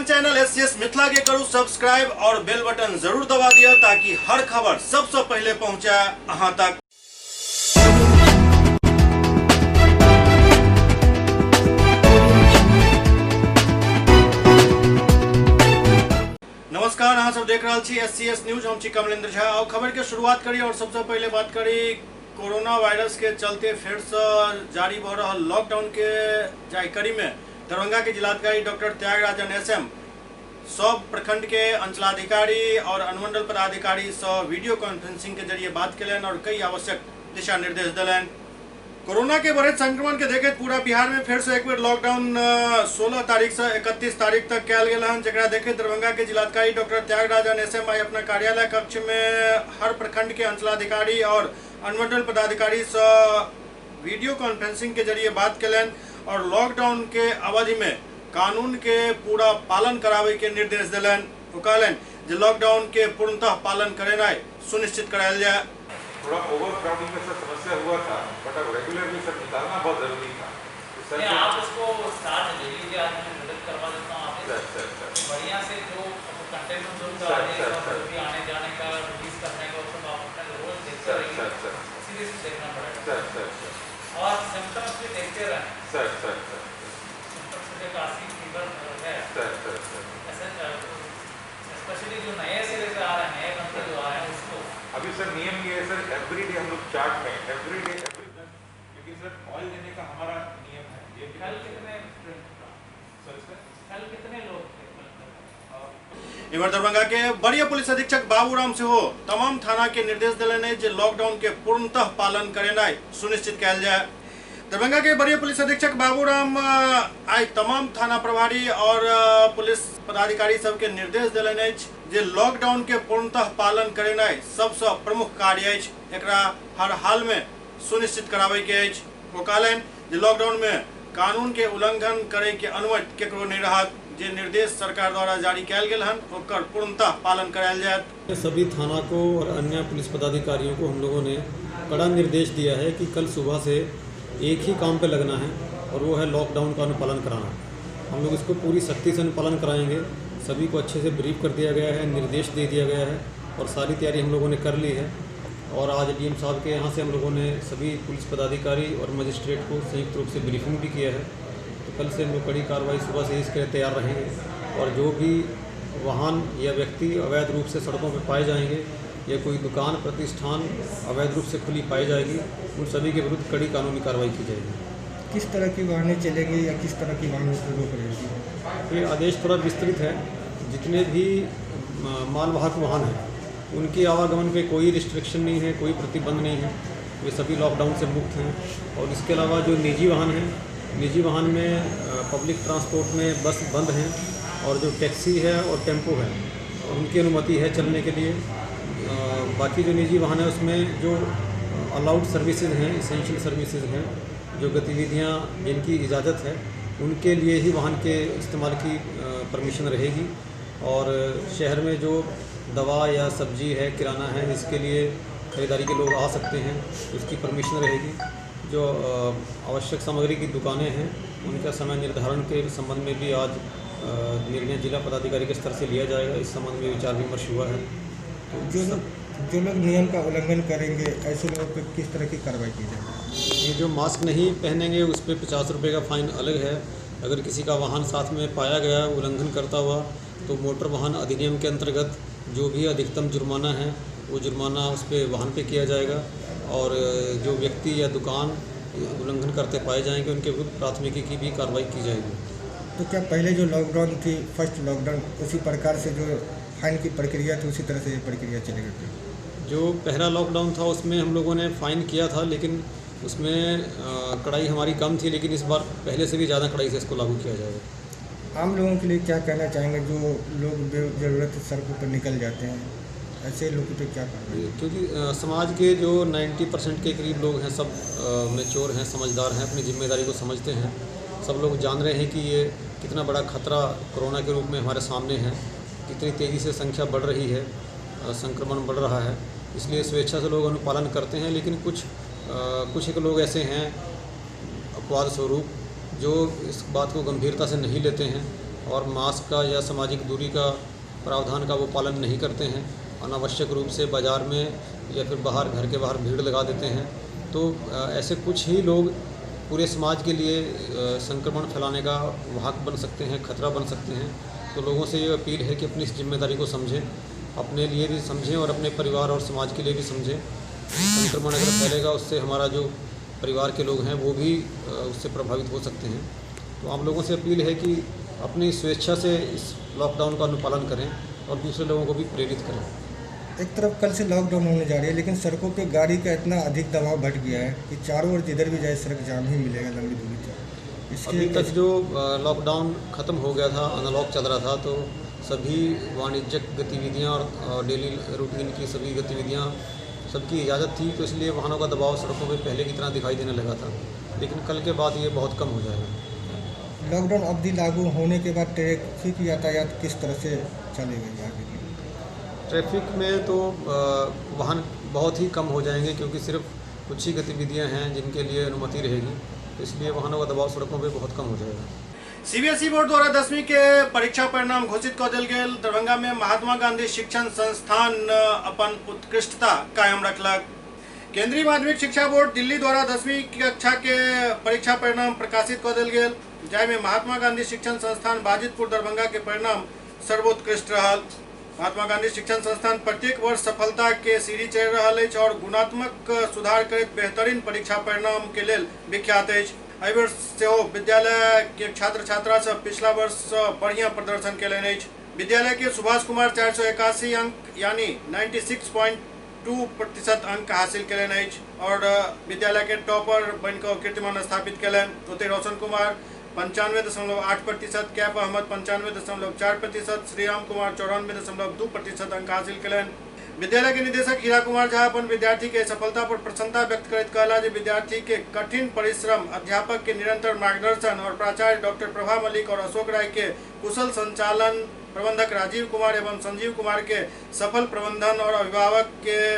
अपन channel SCS Mithila के करू सब्सक्राइब और बेल बटन जरूर दबा दिया ताकि हर खबर सबसे पहले पहुंचे अहां तक। नमस्कार, अहाँ सब देख रहा छी एससीएस न्यूज, हम छी कमलेंद्र झा। और खबर के शुरुआत करी और सबसे पहले बात करी कोरोना वायरस के चलते फिर से जारी भ रहा लॉकडाउन के जाय कड़ी में दरभंगा के जिलाधिकारी डॉक्टर त्यागराजन एसएम सब प्रखंड के अंचलाधिकारी और अनुमंडल पदाधिकारी से वीडियो कॉन्फ्रेंसिंग के जरिए बात कयलनि और कई आवश्यक दिशा निर्देश देलनि। कोरोना के बढ़ैत संक्रमण के देखैत पूरा बिहार में फिर से एक बेर लॉकडाउन 16 तारीख से 31 तारीख तक कयल गेल हन, जकरा देखैत दरभंगा के जिलाधिकारी डॉक्टर त्यागराजन एसएम आई अपना कार्यालय कक्ष में हर प्रखंड के अंचलाधिकारी और अनुमंडल पदाधिकारी से वीडियो कॉन्फ्रेंसिंग के जरिए बात कयलनि और लॉकडाउन के अवधि में कानून के पूरा पालन करावे के निर्देश देलनि। ओ कहलनि जे लॉकडाउन के पूर्णतः पालन करेनाइ सुनिश्चित करायल जाय। थोड़ा ओवर क्राउडिंग का सर समस्या हुआ था, बट अब रेगुलरली सर निकालना बहुत जरूरी था। तो सर नहीं, आप इसको स्टार्ट ले लीजिए, आज मैं मदद करवा देता हूँ आपसे। सर सर सर बढ़िया से जो कंटेनमेंट जोन का सर, आदेश सर, और सर। जो भी आने जाने का रिलीज करने का वो सब आप अपना रोज देखते सर रहिए, सर सर सीरियसली देखना पड़ेगा। सर सर सर और सिम्टम्स भी देखते रहें। सर सर सर सिम्टम्स से काफी फीवर है, सर सर सर ऐसे स्पेशली जो नए सिरे से आ रहे हैं, नए बंदे जो आ रहे हैं उसको अभी सर नियम ये है सर, एवरी डे हम लोग चार्ट में एवरी डे एवरी क्योंकि सर ऑयल देने का हमारा नियम है। ये कल कितने सर सर कल कितने लोग थे? इमहर दरभंगा के वरीय पुलिस अधीक्षक बाबूराम सेहो तमाम थाना के निर्देश देलनि जे लॉकडाउन के पूर्णतः पालन करेनाइ सुनिश्चित कयल जाय। दरभंगा के वरीय पुलिस अधीक्षक बाबूराम आइ तमाम थाना प्रभारी और पुलिस पदाधिकारी सबके निर्देश देलनि अछि जे लॉकडाउन के पूर्णतः पालन करेनाइ सबसँ प्रमुख कार्य अछि, एकरा हर हाल में सुनिश्चित कराबै के अछि। ओ कहलनि जे लॉकडाउन में कानून के उल्लंघन करे के अनुमति केकरो नहीं रहत, जे निर्देश सरकार द्वारा जारी कयल गेल हन ओकर पूर्णतः पालन करायल जायत। सभी थाना को और अन्य पुलिस पदाधिकारियों को हम लोगों ने कड़ा निर्देश दिया है कि कल सुबह से एक ही काम पे लगना है और वो है लॉकडाउन का अनुपालन कराना। हम लोग इसको पूरी सख्ती से अनुपालन कराएंगे। सभी को अच्छे से ब्रीफ कर दिया गया है, निर्देश दे दिया गया है और सारी तैयारी हम लोगों ने कर ली है। और आज डीएम साहब के यहाँ से हम लोगों ने सभी पुलिस पदाधिकारी और मजिस्ट्रेट को संयुक्त रूप से ब्रीफिंग भी किया है। तो कल से हम लोग कड़ी कार्रवाई सुबह से ही इसके लिए तैयार रहेंगे और जो भी वाहन या व्यक्ति अवैध रूप से सड़कों पर पाए जाएंगे या कोई दुकान प्रतिष्ठान अवैध रूप से खुली पाई जाएगी, उन सभी के विरुद्ध कड़ी कानूनी कार्रवाई की जाएगी। किस तरह की वाहनें चलेंगी या किस तरह की वाहनों पर रोक रहेगी? ये आदेश थोड़ा विस्तृत है। जितने भी मालवाहक वाहन हैं उनके आवागमन पे कोई रिस्ट्रिक्शन नहीं है, कोई प्रतिबंध नहीं है, वे सभी लॉकडाउन से मुक्त हैं। और इसके अलावा जो निजी वाहन हैं, निजी वाहन में पब्लिक ट्रांसपोर्ट में बस बंद हैं और जो टैक्सी है और टेम्पो है उनकी अनुमति है चलने के लिए। बाकी जो निजी वाहन है उसमें जो अलाउड सर्विसेज हैं, इसेंशियल सर्विसेज हैं, जो गतिविधियां जिनकी इजाज़त है उनके लिए ही वाहन के इस्तेमाल की परमिशन रहेगी। और शहर में जो दवा या सब्जी है, किराना है, इसके लिए ख़रीदारी के लोग आ सकते हैं, उसकी परमिशन रहेगी। जो आवश्यक सामग्री की दुकानें हैं उनका समय निर्धारण के संबंध में भी आज निर्णय जिला पदाधिकारी के स्तर से लिया जाएगा। इस संबंध में विचार विमर्श हुआ है। तो जो लोग नियम का उल्लंघन करेंगे ऐसे लोगों पर किस तरह की कार्रवाई की जाएगी? ये जो मास्क नहीं पहनेंगे उस पर 50 रुपये का फ़ाइन अलग है। अगर किसी का वाहन साथ में पाया गया उल्लंघन करता हुआ तो मोटर वाहन अधिनियम के अंतर्गत जो भी अधिकतम जुर्माना है वो जुर्माना उस पर वाहन पे किया जाएगा। और जो व्यक्ति या दुकान उल्लंघन करते पाए जाएंगे उनके विरुद्ध प्राथमिकी की भी कार्रवाई की जाएगी। तो क्या पहले जो लॉकडाउन थी, फर्स्ट लॉकडाउन, उसी प्रकार से जो फाइन की प्रक्रिया थी उसी तरह से ये प्रक्रिया चलेगी? जो पहला लॉकडाउन था उसमें हम लोगों ने फ़ाइन किया था, लेकिन उसमें कड़ाई हमारी कम थी, लेकिन इस बार पहले से भी ज़्यादा कड़ाई से इसको लागू किया जाएगा। आम लोगों के लिए क्या कहना चाहेंगे जो लोग बेजरूरत सड़कों पर निकल जाते हैं, ऐसे लोगों पे क्या कार्रवाई? क्योंकि समाज के जो 90% के करीब लोग हैं सब मैच्योर हैं, समझदार हैं, अपनी जिम्मेदारी को समझते हैं। सब लोग जान रहे हैं कि ये कितना बड़ा खतरा कोरोना के रूप में हमारे सामने है, कितनी तेज़ी से संख्या बढ़ रही है, संक्रमण बढ़ रहा है। इसलिए स्वेच्छा से लोग अनुपालन करते हैं, लेकिन कुछ एक लोग ऐसे हैं अपवाद स्वरूप जो इस बात को गंभीरता से नहीं लेते हैं। और मास्क का या सामाजिक दूरी का प्रावधान का वो पालन नहीं करते हैं, अनावश्यक रूप से बाज़ार में या फिर बाहर घर के बाहर भीड़ लगा देते हैं। तो ऐसे कुछ ही लोग पूरे समाज के लिए संक्रमण फैलाने का वाहक बन सकते हैं, खतरा बन सकते हैं। तो लोगों से ये अपील है कि अपनी इस जिम्मेदारी को समझें, अपने लिए भी समझें और अपने परिवार और समाज के लिए भी समझें। संक्रमण अगर फैलेगा उससे हमारा जो परिवार के लोग हैं वो भी उससे प्रभावित हो सकते हैं। तो आम लोगों से अपील है कि अपनी स्वेच्छा से इस लॉकडाउन का अनुपालन करें और दूसरे लोगों को भी प्रेरित करें। एक तरफ कल से लॉकडाउन होने जा रही है, लेकिन सड़कों पे गाड़ी का इतना अधिक दबाव बढ़ गया है कि चारों ओर जिधर भी जाए सड़क जाम ही मिलेगा लंबी दूरी तक। इसके अभी तक जो लॉकडाउन ख़त्म हो गया था, अनलॉक चल रहा था, तो सभी वाणिज्यिक गतिविधियां और डेली रूटीन की सभी गतिविधियां सबकी इजाज़त थी, तो इसलिए वाहनों का दबाव सड़कों पर पहले की तरह दिखाई देने लगा था। लेकिन कल के बाद ये बहुत कम हो जाएगा। लॉकडाउन अवधि लागू होने के बाद ट्रैफिक यातायात किस तरह से चलेगा आगे? ट्रैफिक में तो वाहन बहुत ही कम हो जाएंगे, क्योंकि सिर्फ कुछ ही गतिविधियां हैं जिनके लिए अनुमति रहेगी, इसलिए वाहनों का दबाव सड़कों पे बहुत कम हो जाएगा। सीबीएसई बोर्ड द्वारा 10वीं के परीक्षा परिणाम घोषित कर दिल गेल। दरभंगा में महात्मा गांधी शिक्षण संस्थान अपन उत्कृष्टता कायम रखलक। केंद्रीय माध्यमिक शिक्षा बोर्ड दिल्ली द्वारा 10वीं कक्षा के परीक्षा परिणाम प्रकाशित कर दिल गेल, जाहिमे महात्मा गांधी शिक्षण संस्थान बाजितपुर दरभंगा के परिणाम सर्वोत्कृष्ट रहल। महात्मा गांधी शिक्षण संस्थान प्रत्येक वर्ष सफलता के सीढ़ी चढ़ि रहल अछि और गुणात्मक सुधार करैत बेहतरीन परीक्षा परिणाम के लेल विख्यात अछि। एहि वर्ष सेहो विद्यालय के छात्र छात्रा सब पिछला वर्ष से बढ़िया प्रदर्शन कयलनि अछि। विद्यालय के सुभाष कुमार 481 अंक यानी 96.2% अंक हासिल कयलनि अछि और विद्यालय के टॉपर बनिकऽ कीर्तिमान स्थापित कयलनि। ओतहि रोशन कुमार 95.8%, कैफ अहमद 95.4%, श्रीराम कुमार 94.2% अंक हासिल कयलनि। विद्यालय के निदेशक हीरा कुमार झा अपन विद्यार्थी के सफलता पर प्रसन्नता व्यक्त करैत कहला जे विद्यार्थी के कठिन परिश्रम, अध्यापक के निरंतर मार्गदर्शन और प्राचार्य डॉक्टर प्रभा मलिक और अशोक राय के कुशल संचालन, प्रबंधक राजीव कुमार एवं संजीव कुमार के सफल प्रबंधन और अभिभावक के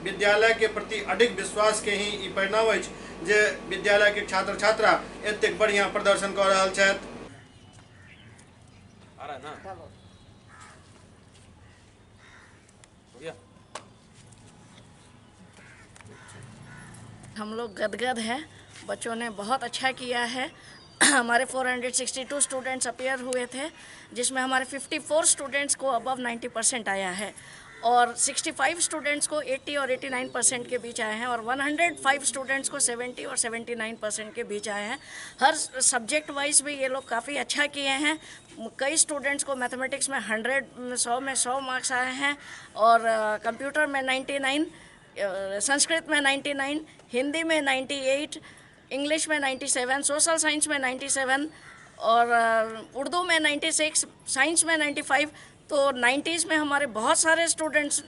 विद्यालय के प्रति अडिग विश्वास के ही ई परिणाम अछि जे विद्यालय के छात्र छात्रा एतेक बढ़िया प्रदर्शन कर रहल छथि। हम लोग गदगद हैं, बच्चों ने बहुत अच्छा किया है। हमारे 462 स्टूडेंट्स अपीयर हुए थे, जिसमें हमारे 54 स्टूडेंट्स को अबव 90% आया है और 65 स्टूडेंट्स को 80 और 89% के बीच आए हैं और 105 स्टूडेंट्स को 70 और 79% के बीच आए हैं। हर सब्जेक्ट वाइज भी ये लोग काफ़ी अच्छा किए हैं। कई स्टूडेंट्स को मैथमेटिक्स में 100 में 100 मार्क्स आए हैं और कंप्यूटर में 99, संस्कृत में 99, हिंदी में 98, इंग्लिश में 97, सोशल साइंस में 97 और उर्दू में 96, साइंस में 95। तो 90s में हमारे बहुत सारे स्टूडेंट्स,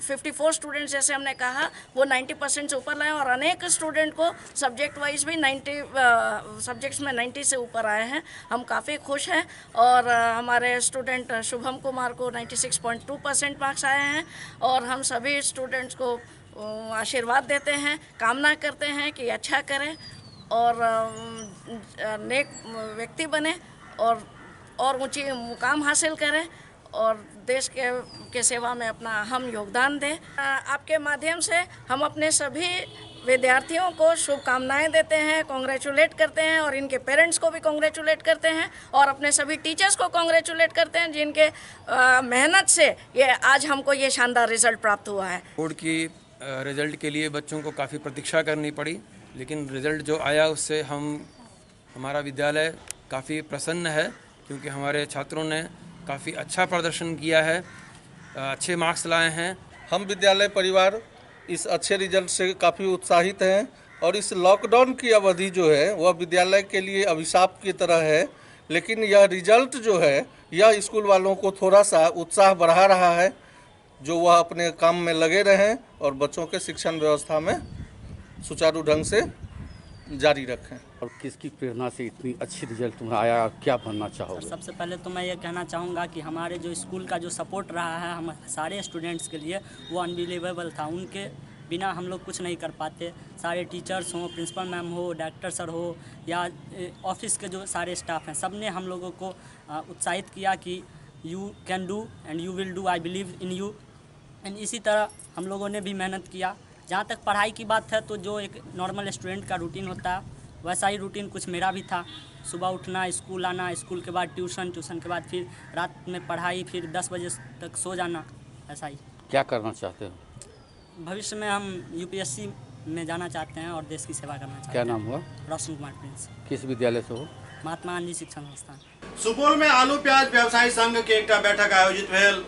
54 स्टूडेंट्स जैसे हमने कहा, वो 90% से ऊपर लाए और अनेक स्टूडेंट को सब्जेक्ट वाइज भी 90 सब्जेक्ट्स में 90 से ऊपर आए हैं। हम काफ़ी खुश हैं और हमारे स्टूडेंट शुभम कुमार को 96.2% मार्क्स आए हैं और हम सभी स्टूडेंट्स को आशीर्वाद देते हैं, कामना करते हैं कि अच्छा करें और नेक व्यक्ति बने और ऊँची मुकाम हासिल करें और देश के सेवा में अपना अहम योगदान दें। आपके माध्यम से हम अपने सभी विद्यार्थियों को शुभकामनाएं देते हैं, कॉन्ग्रेचुलेट करते हैं और इनके पेरेंट्स को भी कॉन्ग्रेचुलेट करते हैं और अपने सभी टीचर्स को कॉन्ग्रेचुलेट करते हैं जिनके मेहनत से ये आज हमको ये शानदार रिजल्ट प्राप्त हुआ है। बोर्ड की रिज़ल्ट के लिए बच्चों को काफ़ी प्रतीक्षा करनी पड़ी, लेकिन रिज़ल्ट जो आया उससे हमारा विद्यालय काफ़ी प्रसन्न है, क्योंकि हमारे छात्रों ने काफ़ी अच्छा प्रदर्शन किया है, अच्छे मार्क्स लाए हैं। हम विद्यालय परिवार इस अच्छे रिजल्ट से काफ़ी उत्साहित हैं और इस लॉकडाउन की अवधि जो है वह विद्यालय के लिए अभिशाप की तरह है, लेकिन यह रिजल्ट जो है यह स्कूल वालों को थोड़ा सा उत्साह बढ़ा रहा है, जो वह अपने काम में लगे रहें और बच्चों के शिक्षण व्यवस्था में सुचारू ढंग से जारी रखें। और किसकी प्रेरणा से इतनी अच्छी रिजल्ट तुम्हारा आया, क्या बनना चाहोगे? सबसे पहले तो मैं ये कहना चाहूँगा कि हमारे जो स्कूल का जो सपोर्ट रहा है हम सारे स्टूडेंट्स के लिए वो अनबिलीवेबल था। उनके बिना हम लोग कुछ नहीं कर पाते। सारे टीचर्स हों, प्रिंसिपल मैम हो, डायरेक्टर सर हो या ऑफिस के जो सारे स्टाफ हैं, सब ने हम लोगों को उत्साहित किया कि you can do and you will do, I believe in you. And इसी तरह हम लोगों ने भी मेहनत किया। जहाँ तक पढ़ाई की बात है तो जो एक नॉर्मल स्टूडेंट का रूटीन होता है वैसा ही रूटीन कुछ मेरा भी था। सुबह उठना, स्कूल आना, स्कूल के बाद ट्यूशन, ट्यूशन के बाद फिर रात में पढ़ाई, फिर 10 बजे तक सो जाना, ऐसा ही। क्या करना चाहते हो भविष्य में? हम यूपीएससी में जाना चाहते हैं और देश की सेवा करना चाहते हैं। क्या नाम हुआ? रोशन कुमार प्रिंस। किस विद्यालय से हो? महात्मा गांधी शिक्षण संस्थान। सुपौल में आलू प्याज व्यवसायी संघ के एकटा बैठक आयोजित भेल।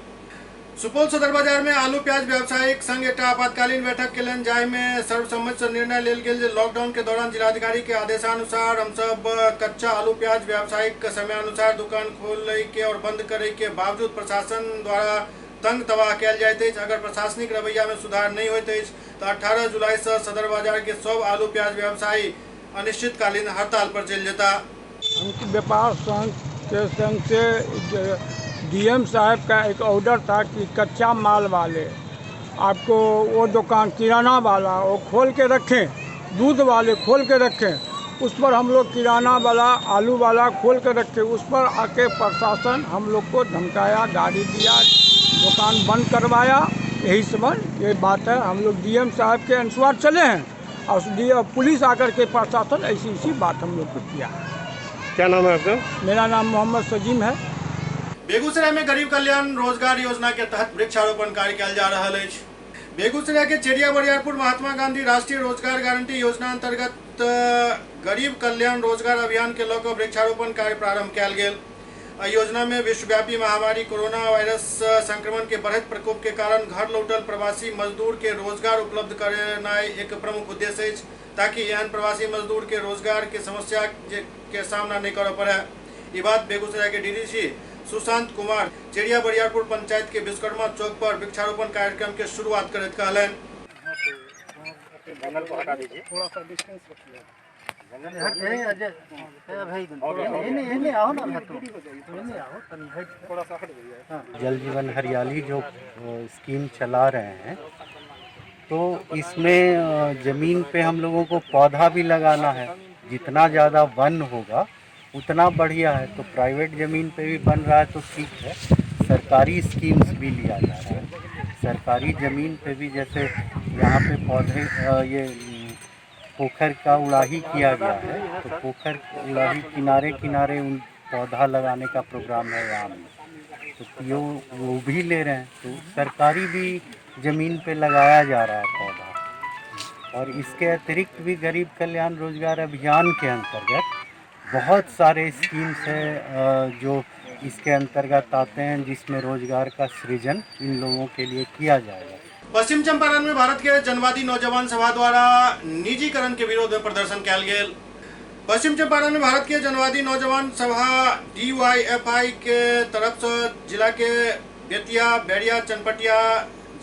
सुपौल सदर बाजार में आलू प्याज व्यावसायिक संघ एकटा आपातकालीन बैठक केलनि, जाहिमे सर्वसम्मति से निर्णय लेल गेल जे लॉकडाउन के दौरान जिलाधिकारी के आदेशानुसार हम सब कच्चा आलू प्याज व्यावसायिक समयानुसार दुकान खोलै के और बंद करे के बावजूद प्रशासन द्वारा तंग तबाह कयल जाइत अछि। अगर प्रशासनिक रवैया में सुधार नहीं होइत अछि तो 18 जुलाई से सदर बाजार के सब आलू प्याज व्यवसायी अनिश्चितकालीन हड़ताल पर चलि जेता। व्यापार संघ के संघ से डीएम साहब का एक ऑर्डर था कि कच्चा माल वाले आपको वो दुकान किराना वाला वो खोल के रखें, दूध वाले खोल के रखें। उस पर हम लोग किराना वाला आलू वाला खोल के रखे। उस पर आके प्रशासन हम लोग को धमकाया, गाड़ी दिया, दुकान बंद करवाया। यही समझ ये बात है। हम लोग डीएम साहब के अनुसार चले हैं और पुलिस आकर के प्रशासन ऐसी ऐसी बात हम लोग को किया। क्या नाम है आपका? मेरा नाम मोहम्मद सजीम है। बेगूसराय में गरीब कल्याण रोजगार योजना के तहत वृक्षारोपण कार्य कयल जा रहा है। बेगूसराय के चेरिया बरियारपुर महात्मा गांधी राष्ट्रीय रोजगार गारंटी योजना अंतर्गत गरीब कल्याण रोजगार अभियान के लऽ कऽ वृक्षारोपण कार्य प्रारंभ कयल गेल। योजना में विश्वव्यापी महामारी कोरोना वायरस संक्रमण के बढ़ैत प्रकोप के कारण घर लौटल प्रवासी मजदूर के रोजगार उपलब्ध करेनाइ एक प्रमुख उद्देश्य अछि, ताकि एहन प्रवासी मजदूर के रोजगार के समस्या के सामना नहीं करय पड़े। ये बात बेगूसराय के डीडीसी सुशांत कुमार चेरिया बरियारपुर पंचायत के विश्वकर्मा चौक पर वृक्षारोपण कार्यक्रम के शुरुआत करैत कहलनि। जंगल को हटा दीजिए, थोड़ा सा डिस्टेंस रखिए। जल जीवन हरियाली जो स्कीम चला रहे हैं तो इसमें ज़मीन पे हम लोगों को पौधा भी लगाना है। जितना ज़्यादा वन होगा उतना बढ़िया है। तो प्राइवेट ज़मीन पे भी बन रहा है तो ठीक है, सरकारी स्कीम्स भी लिया जा रहा है। सरकारी ज़मीन पे भी जैसे यहाँ पे पौधे ये पोखर का उड़ाही किया गया है तो पोखर उड़ाही किनारे किनारे उन पौधा लगाने का प्रोग्राम है यहाँ में, तो पीओ वो भी ले रहे हैं। तो सरकारी भी ज़मीन पे लगाया जा रहा है पौधा। और इसके अतिरिक्त भी गरीब कल्याण रोजगार अभियान के अंतर्गत बहुत सारे स्कीम्स हैं जो इसके अंतर्गत आते हैं, जिसमें रोजगार का सृजन इन लोगों के लिए किया जाएगा। पश्चिम चंपारण में भारत के जनवादी नौजवान सभा द्वारा निजीकरण के विरोध में प्रदर्शन कयल गेल। पश्चिम चंपारण में भारत के जनवादी नौजवान सभा डीवाईएफआई के तरफ से जिला के बेतिया, बैरिया, चनपटिया,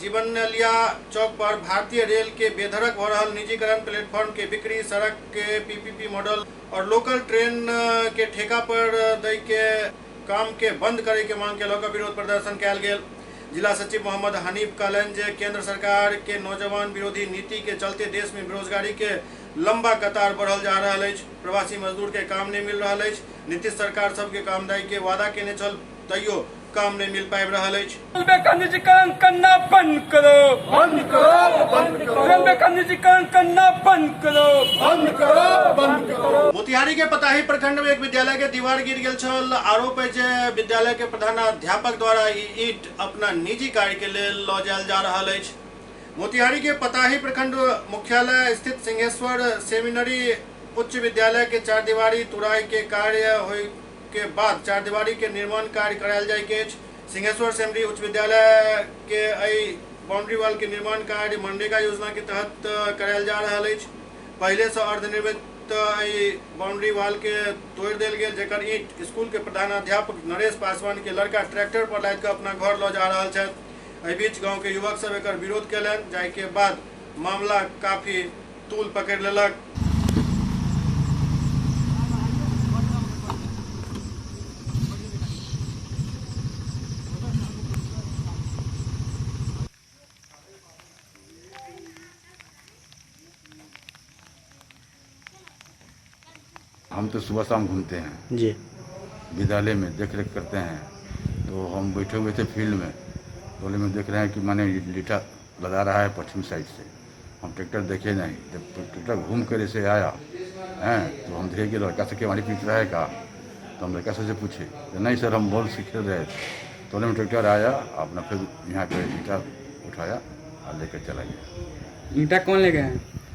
जीवनलिया चौक पर भारतीय रेल के बेधड़क हो रहा निजीकरण, प्लेटफॉर्म के बिक्री, सड़क के पीपीपी मॉडल और लोकल ट्रेन के ठेका पर दै के काम के बंद करे के मांग के लऽ कऽ विरोध प्रदर्शन कयल गेल। जिला सचिव मोहम्मद हनीफ कहलनि जे केंद्र सरकार के नौजवान विरोधी नीति के चलते देश में बेरोजगारी के लंबा कतार बढ़ल जा रहल अछि। प्रवासी मजदूर के काम नहीं मिल रहल अछि। नीतीश सरकार सबके काम दै के वादा केने छल, तैयो काम नहीं मिल पाबि रहल अछि। रेलवे का निजीकरण करना बंद करो, बंद करो, बंद करो। रेलवे का निजीकरण करना बंद करो, बंद करो, बंद करो। मोतिहारी के पताही प्रखंड में एक विद्यालय के दीवार गिर गेल छल। आरोप है जे विद्यालय के प्रधानाध्यापक द्वारा ई ईंट अपना निजी कार्य के लेल लऽ जायल जा रहल अछि। मोतिहारी के पताही प्रखंड मुख्यालय स्थित सिंहेश्वर सेमिनरी उच्च विद्यालय के चारदीवारी तुराई के कार्य होय के बाद चारदीवारी के निर्माण कार्य करायल जाय के अछि। सिंहेश्वर सेमिनरी उच्च विद्यालय के एहि बाउंड्री वाल के निर्माण कार्य मनरेगा योजना के तहत करायल जा रहल अछि। पहले से अर्धनिर्मित एहि बाउंड्री वाल के तोड़ि देल गेल, जकर ईंट स्कूल के प्रधानाध्यापक नरेश पासवान के लड़का ट्रैक्टर पर लादि कऽ अपना घर लऽ जा रहल छथि। एहि बीच गांव के युवक सब एकर विरोध केलनि, जाहि के बाद मामला काफी तूल पकड़ि लेलक। हम तो सुबह शाम घूमते हैं जी। विद्यालय में देख रेख करते हैं। तो हम बैठे हुए थे फील्ड में, टोले में देख रहे हैं कि माने लीटा लगा रहा है पश्चिम साइड से। हम ट्रैक्टर देखे नहीं, जब ट्रैक्टर घूम कर ऐसे आया हैं तो हम देखे कि लड़का से केवाड़ी पीट रहा है का, तो हम लड़का से पूछे तो नहीं सर हम बॉल से खेल रहे थे। टोले में ट्रैक्टर आया, अपना फिर यहाँ पे ईंटा उठाया और लेकर चला गया। ईंटा कौन ले गया?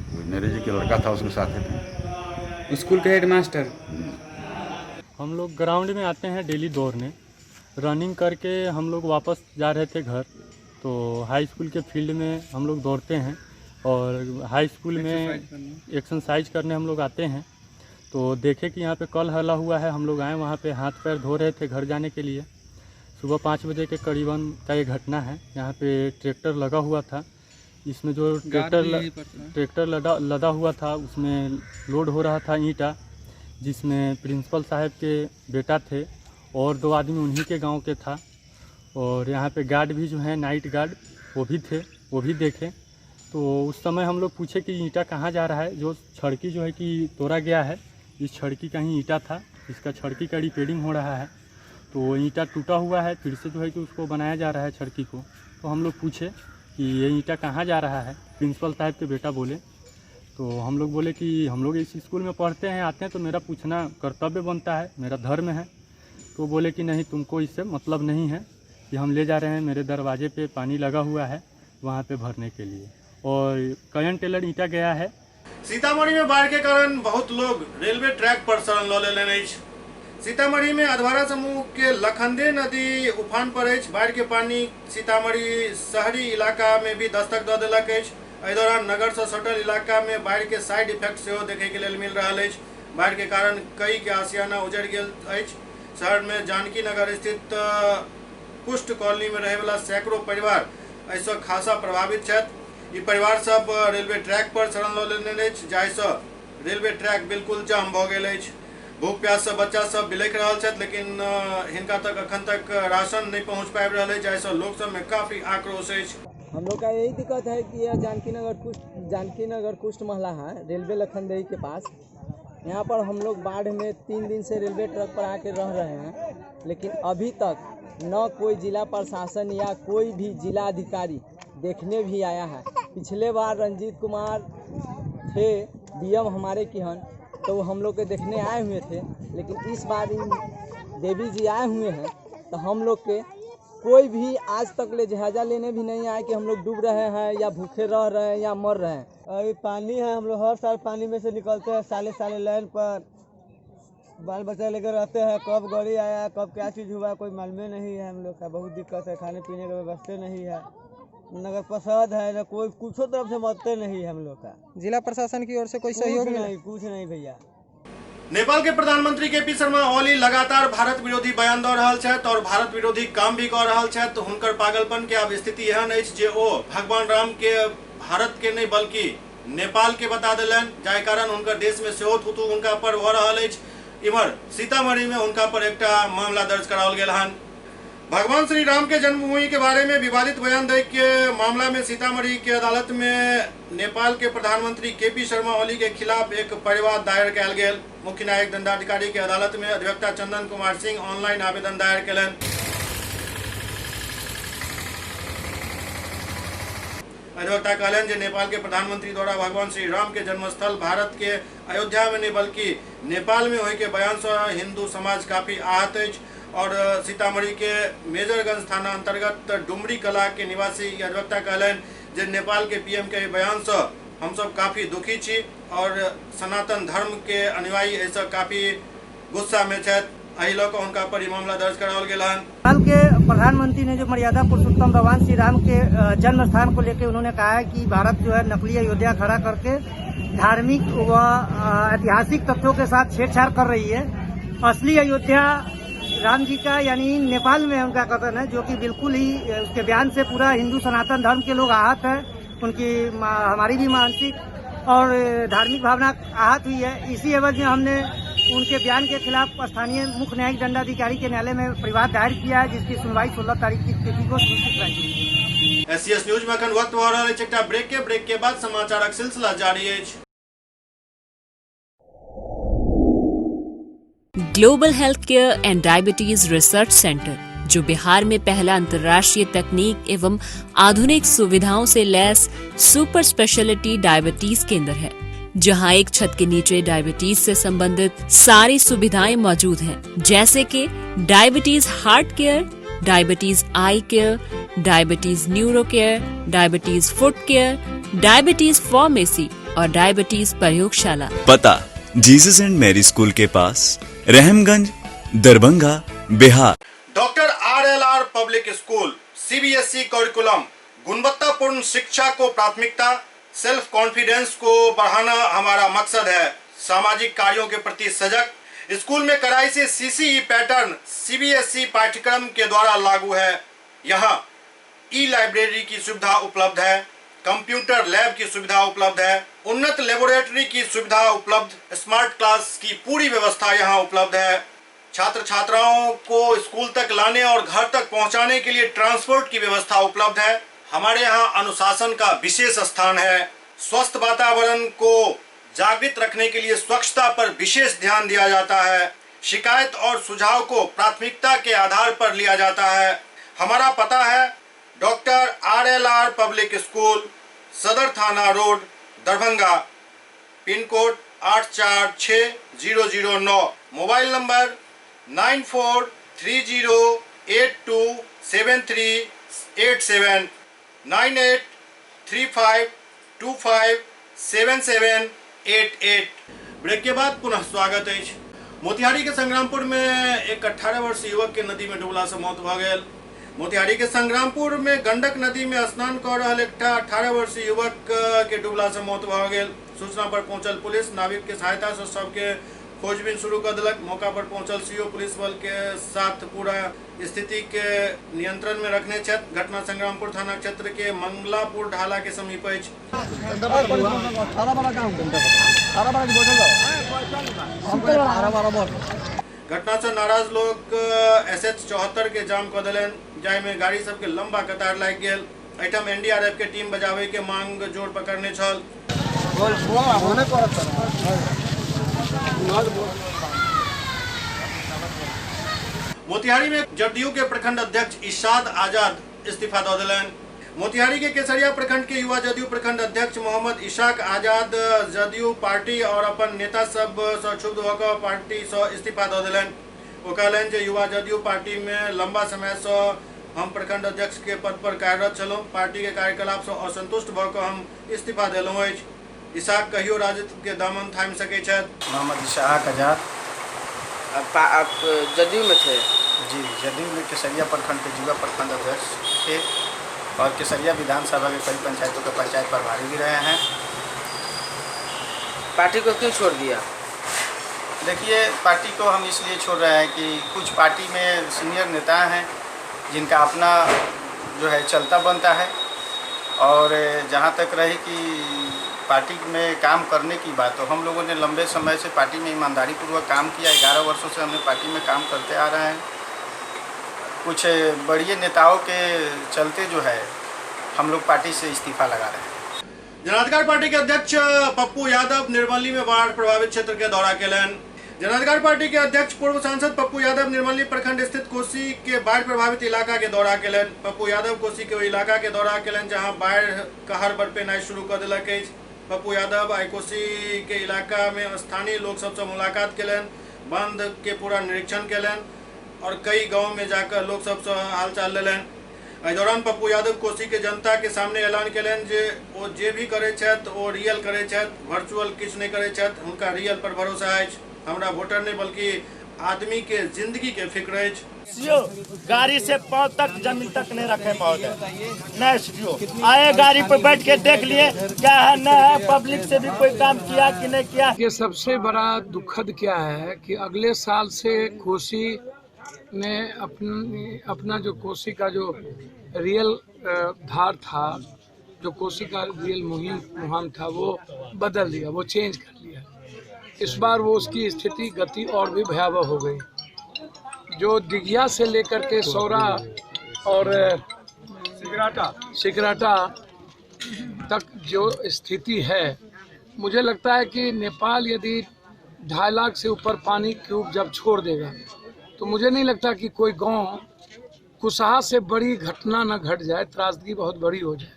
वो नरेश जी के लड़का था, उसके साथ थे। स्कूल के हेडमास्टर। हम लोग ग्राउंड में आते हैं डेली दौड़ने, रनिंग करके हम लोग वापस जा रहे थे घर, तो हाई स्कूल के फील्ड में हम लोग दौड़ते हैं और हाई स्कूल में एक्सरसाइज करने हम लोग आते हैं। तो देखे कि यहाँ पे कल हला हुआ है, हम लोग आए वहाँ पे हाथ पैर धो रहे थे घर जाने के लिए। सुबह 5 बजे के करीबन का ये घटना है। यहाँ पे ट्रैक्टर लगा हुआ था, इसमें जो ट्रैक्टर लदा हुआ था उसमें लोड हो रहा था ईंटा, जिसमें प्रिंसिपल साहब के बेटा थे और 2 आदमी उन्हीं के गांव के था। और यहाँ पे गार्ड भी जो है नाइट गार्ड वो भी थे, वो भी देखे। तो उस समय हम लोग पूछे कि ईंटा कहाँ जा रहा है, जो छड़की जो है कि तोड़ा गया है, इस छड़की का ही ईंटा था, इसका छड़की का रिपेयरिंग हो रहा है। तो ईंटा टूटा हुआ है, फिर से जो है कि उसको बनाया जा रहा है छड़की को। तो हम लोग पूछे कि ये ईंटा कहाँ जा रहा है, प्रिंसिपल साहब के बेटा बोले। तो हम लोग बोले कि हम लोग इस स्कूल में पढ़ते हैं, आते हैं, तो मेरा पूछना कर्तव्य बनता है, मेरा धर्म है। तो बोले कि नहीं, तुमको इससे मतलब नहीं है कि हम ले जा रहे हैं, मेरे दरवाजे पे पानी लगा हुआ है वहाँ पे भरने के लिए। और कयन टेलर ईंटा गया है। सीतामढ़ी में बाढ़ के कारण बहुत लोग रेलवे ट्रैक पर शरण ल लेने अछि। सीतामढ़ी में अधवारा समूह के लखनदेई नदी उफान पर अछि। बाढ़ के पानी सीतामढ़ी शहरी इलाका में भी दस्तक दऽ देलक अछि। एहि दौरान नगर से सटल इलाका में बाढ़ के साइड इफेक्ट सेहो देखे के लेल मिल रहल अछि। बाढ़ के कारण कई के आशियाना उजड़ गेल अछि। शहर में जानकी नगर स्थित कुष्ठ कॉलोनी में रहैवला सैकड़ों परिवार एहिसँ खासा प्रभावित छथि। ई परिवार सब रेलवे ट्रैक पर शरण लऽ लेने अछि, जाहिसँ रेलवे ट्रैक बिल्कुल जाम भऽ गेल अछि। भूख प्यास से बच्चा सब बिलख रहल छथि, लेकिन हिनका तक अखन तक राशन नहीं पहुंच पाबि रहल अछि, जाहिसँ लोक सब में काफी आक्रोश अछि। हम लोग का यही दिक्कत है कि यह जानकी नगर कुष्ठ मोहल्ला है, रेलवे लखनदेई के पास। यहाँ पर हम लोग बाढ़ में 3 दिन से रेलवे ट्रक पर आके रह रहे हैं, लेकिन अभी तक न कोई जिला प्रशासन या कोई भी जिला अधिकारी देखने भी आया है। पिछले बार रंजीत कुमार थे डीएम हमारे किहन, तो वो हम लोग के देखने आए हुए थे, लेकिन इस बार इन देवी जी आए हुए हैं तो हम लोग के कोई भी आज तक ले जायजा लेने भी नहीं आए कि हम लोग डूब रहे हैं या भूखे रह रहे हैं या मर रहे हैं। अभी पानी है, हम लोग हर साल पानी में से निकलते हैं, साले साले लाइन पर बाल बच्चा लेकर रहते हैं। कब गाड़ी आया कब क्या चीज़ हुआ कोई मालूम नहीं है। हम लोग का बहुत दिक्कत है, खाने पीने का व्यवस्था नहीं है, नगर प्रसाद है न कोई, कुछ तरफ से मदद नहीं है हम लोग का। जिला प्रशासन की ओर से कोई सहयोग नहीं, कुछ नहीं भैया। नेपाल के प्रधानमंत्री के पी शर्मा ओली लगातार भारत विरोधी बयान दऽ रहल छथि और भारत विरोधी काम भी कऽ रहल छथि। हुनकर पागलपन के आब स्थिति एहन अछि जे ओ भगवान राम के भारत के नहीं बल्कि नेपाल के बता देलनि, जाहि कारण हुनकर देश में सेहो थूथू हुनका पर भऽ रहल अछि। इम्हर सीतामढ़ी में हुनका पर एकटा मामला दर्ज कराओल गेल हन। भगवान श्री राम के जन्मभूमि के बारे में विवादित बयान दै के मामला में सीतामढ़ी के अदालत में नेपाल के प्रधानमंत्री के पी शर्मा ओली के खिलाफ एक परिवाद दायर कयल गेल। मुख्य न्यायिक दंडाधिकारी के अदालत में अधिवक्ता चंदन कुमार सिंह ऑनलाइन आवेदन दायर कयलनि। अधिवक्ता कहलनि जे नेपाल के प्रधानमंत्री द्वारा भगवान श्री राम के जन्मस्थल भारत के अयोध्या में नहीं बल्कि नेपाल में होय के बयान से हिंदू समाज काफी आहत अछि। और सीतामढ़ी के मेजरगंज थाना अंतर्गत डुमरी कला के निवासी अधिवक्ता कहलनि जे नेपाल के पीएम के बयान से हम सब काफी दुखी छी और सनातन धर्म के अनुयायी एहिसँ काफी गुस्सा में छथि। एहि लऽ कऽ हुनका पर ई मामला दर्ज कराओल गेल हन। नेपाल के प्रधानमंत्री ने जो मर्यादा पुरुषोत्तम भगवान श्री राम के जन्म स्थान को लेकर उन्होंने कहा है कि भारत जो है नकली अयोध्या खड़ा करके धार्मिक व ऐतिहासिक तथ्यों के साथ छेड़छाड़ कर रही है। असली अयोध्या राम जी का यानी नेपाल में उनका कथन है, जो कि बिल्कुल ही उसके बयान से पूरा हिंदू सनातन धर्म के लोग आहत हैं। उनकी हमारी भी मानसिक और धार्मिक भावना आहत हुई है। इसी एवज में हमने उनके बयान के खिलाफ स्थानीय मुख्य न्यायिक दंडाधिकारी के न्यायालय में परिवाद दायर किया है, जिसकी सुनवाई 16 तारीख की तिथि को सुनिश्चित कराई गई। एससीएस न्यूज में अखन वक्त भऽ रहल अछि एकटा ब्रेक के बाद समाचारक सिलसिला जारी अछि। Global health care and diabetes research centre, जो बिहार में पहला अंतर्राष्ट्रीय तकनीक एवं आधुनिक सुविधाओं से लैस सुपर स्पेशलिटी डायबिटीज केंद्र है, जहां एक छत के नीचे डायबिटीज से संबंधित सारी सुविधाएं मौजूद हैं, जैसे कि diabetes heart care, diabetes eye care, diabetes neuro care, diabetes foot care, diabetes pharmacy और डायबिटीज प्रयोगशाला। पता जीसस एंड मैरी स्कूल के पास, Rahamganj, Darbhanga, Bihar. Doctor RLR public school, CBSE curriculum, गुणवत्तापूर्ण शिक्षा को प्राथमिकता, सेल्फ कॉन्फिडेंस को बढ़ाना हमारा मकसद है। सामाजिक कार्यों के प्रति सजग, स्कूल में कड़ाई से सीसीई पैटर्न सीबीएसई पाठ्यक्रम के द्वारा लागू है। यहाँ ई लाइब्रेरी की सुविधा उपलब्ध है, कंप्यूटर लैब की सुविधा उपलब्ध है, उन्नत लेबोरेटरी की सुविधा उपलब्ध, स्मार्ट क्लास की पूरी व्यवस्था यहाँ उपलब्ध है। छात्र छात्राओं को स्कूल तक लाने और घर तक पहुँचाने के लिए ट्रांसपोर्ट की व्यवस्था उपलब्ध है। हमारे यहाँ अनुशासन का विशेष स्थान है। स्वस्थ वातावरण को जागृत रखने के लिए स्वच्छता पर विशेष ध्यान दिया जाता है। शिकायत और सुझाव को प्राथमिकता के आधार पर लिया जाता है। हमारा पता है doctor RLR public school, Sadar थाना road, Darbhanga, pin code 846009, mobile number 9430827387, 9835257788। Break के बाद पुनः स्वागत है। मोतिहारी के संग्रामपुर में एक 18 वर्षीय युवक के नदी में डूबला से मौत भ गेल। मोतिहारी के संग्रामपुर में गंडक नदी में स्नान कर रहल एकटा 18 वर्षीय युवक के डूबला से मौत भ गेल। सूचना पर पहुंचल पुलिस नाविक के सहायता से सबके खोजबीन शुरू कर देलक। मौका पर पहुंचल सीओ पुलिस बल के साथ पूरा स्थिति के नियंत्रण में रखने छथि। घटना संग्रामपुर थाना क्षेत्र के मंगलापुर ढाला के समीप अछि। घटना से नाराज लोग SH 74 के जाम कऽ देलनि, जाहिमे गाड़ी सबके लंबा कतार लागि गेल। एहिठाम एनडीआरएफ के टीम बजाबै के मांग जोर पकड़ने छल। मोतिहारी में जदयू के प्रखंड अध्यक्ष इशाद आजाद इस्तीफा दऽ देलनि। मोतिहारी के केसरिया प्रखंड के युवा जदयू प्रखंड अध्यक्ष मोहम्मद इशाक आजाद जदयू पार्टी और अपन नेता सब सँ क्षुब्ध भऽ कऽ पार्टी सँ इस्तीफा दऽ देलनि। ओ कहलनि जे युवा जदयू पार्टी में लंबा समय सँ हम प्रखंड अध्यक्ष के पद पर कार्यरत छलहुँ। पार्टी के कार्यकलाप सँ असंतुष्ट भऽ कऽ हम इस्तीफा देलहुँ अछि। इशाक कहियो राजद के दामन थामि सकै छथि। मोहम्मद इशाक आजाद। आप जदयू में थे? जी, जदयू में केसरिया प्रखंड के युवा प्रखंड अध्यक्ष थे और केसरिया विधानसभा के कई पंचायतों के पंचायत प्रभारी भी रहे हैं। पार्टी को क्यों छोड़ दिया? देखिए, पार्टी को हम इसलिए छोड़ रहे हैं कि कुछ पार्टी में सीनियर नेता हैं जिनका अपना जो है चलता बनता है, और जहाँ तक रही कि पार्टी में काम करने की बात, तो हम लोगों ने लंबे समय से पार्टी में ईमानदारी पूर्वक काम किया। 11 वर्षों से हमने पार्टी में काम करते आ रहे हैं। कुछ बड़े नेताओं के चलते जो है हम लोग पार्टी से इस्तीफा लगा रहे हैं। जनाधिकार पार्टी के अध्यक्ष पप्पू यादव निर्मली में बाढ़ प्रभावित क्षेत्र के दौरा केलनि। जनाधिकार पार्टी के अध्यक्ष पूर्व सांसद पप्पू यादव निर्मली प्रखंड स्थित कोसी के बाढ़ प्रभावित इलाका के दौरा केलनि। पप्पू यादव कोसी के इलाका के दौरा केलनि जहां बाढ़ कहर बरपेनाइ शुरू कऽ देलक अछि। पप्पू यादव आइ कोसी के इलाका में स्थानीय लोग सबसे मुलाकात केलनि, बांध के पूरा निरीक्षण केलनि और कई गांव में जाकर लोग सबसे हालचाल लेलनि। एहि दौरान पप्पू यादव कोसी के जनता के सामने ऐलान केलनि जे ओ जे भी करै छथि ओ रियल करै छथि, वर्चुअल किछु नहि करै छथि। हुनका रियल पर भरोसा अछि। हमरा वोटर नहीं बल्कि आदमी के जिंदगी के फिक्र अछि। गाड़ी से पाँव तक जमीन तक नहीं रखे महोदय, नहीं सीओ आए गाड़ी पर बैठ के देख लिए क्या है न है, पब्लिक से भी कोई काम किया कि नहीं किया। ये सबसे बड़ा दुखद क्या है कि अगले साल से कोसी ने अपना जो कोसी का जो रियल धार था, जो कोसी का रियल मुहिम था, वो बदल दिया, वो चेंज कर लिया। इस बार वो उसकी स्थिति गति और भी भयावह हो गई। जो दिघिया से लेकर के सौरा और सिकराटा तक जो स्थिति है, मुझे लगता है कि नेपाल यदि 2.5 लाख से ऊपर पानी क्यूब जब छोड़ देगा तो मुझे नहीं लगता कि कोई गांव कुसहा से बड़ी घटना न घट जाए, त्रासदी बहुत बड़ी हो जाए।